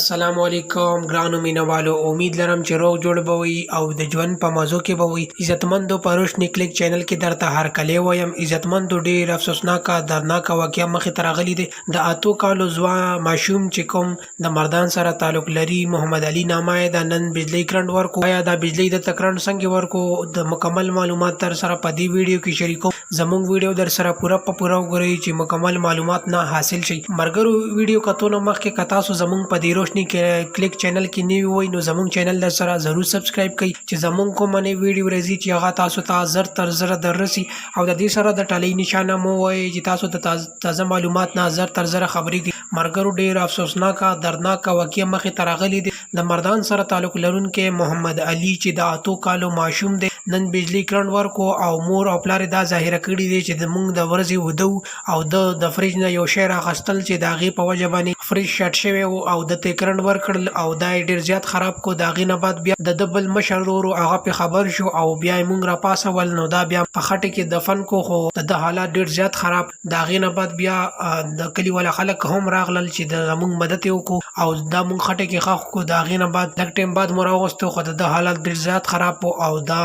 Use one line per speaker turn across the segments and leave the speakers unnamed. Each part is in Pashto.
السلام علیکم ګرانو مینوالو، امید لرم چې روغ جوړ به وي او د ژوند په مزو کې به وي. عزتمندو، په روشني کلیک چینل کې درته هرکلی وایم. عزتمندو، ډیر افسوسناکه دردناکه واقعه مخې ته راغلي دی. د 8 کالو ځوان ماشوم چې کوم د مردان سره تعلق لري، محمد علي نامه یې ده، نن بجلی کرنټ ورکو. آیا دا بجلی د کرنټ څنګه ورکو؟ د مکمل معلومات در سره په دې ویډیو کې شریکو. زموږ ویډیو در سره پوره په پوره وګورئ چې مکمل معلومات نه حاصل شي. مرګرو، ویډیو کتو نه مخکې که تاسو زموږ په دې روشني کلیک چینل کې نوي وئ، نو زموږ چینل در سره ضرور سبسکرایب کړئ چې زموږ کومه نوې ویډیو راځي چې هغه تاسو ته زر تر زره دررسي، او د دې سره د ټالۍ نشانه مو وایي چې تاسو د تازه معلومات نه زر تر زره خبرېږي. مرګرو، ډېر افسوسناکه دردناکه واقعه مخې ته راغلي دي. د مردان سره تعلق لرونکی محمد علي چې د 8 کالو ماشوم دی، نن بجلی کرنټ ورکو او مور او پلار دا ظاهره کړي دي چې د مونږ د ورځې وده او د فریج نه یو شی راخستل چې د هغې په وجه باندې فریج شارټ شوی و او د ته کرنټ ورکړل او دا یې ډېر زیات خراب کو. د هغې نه بعد بیا د ده بل مشر ورور هغه پې خبر شو او بیا یې مونږ راپاڅول، نو دا بیا په خټې کې دفن کو، خو د ده حالات ډېر زیات خراب. د هغې نه بعد بیا د کلي والا خلک هم راغلل چې د زمونږ مدد یې وکړو او دا مونږ خټې کې ښخ کړو. د هغې نه بعد لږ ټایم بعد مو راوغوستو، خو د ده حالت ډېر زیات خراب و او دا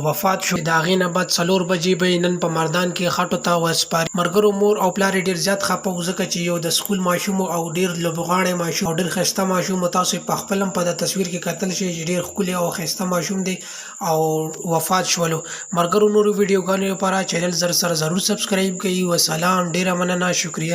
وفات شو. د هغې نه بعد 4 بجې به یې نن په مردان کې خټو ته وسپاري. مرګرو، مور او پلار یې ډېر زیات خپه وو، ځکه چې یو د سکول ماشوم او ډېر لوبغاړی ماشوم او ډېر ښایسته ماشوم و. تاسو یې په خپل هم په دا تصویر کې کتل شئ چې ډېر ښکلی او ښایسته ماشوم دی او وفات شولو. مرګرو، نورو ویډیوګانو لپاره چینل زر سره ضرور سبسکرایب کړئ. وسلام، ډېره مننه، شکریه.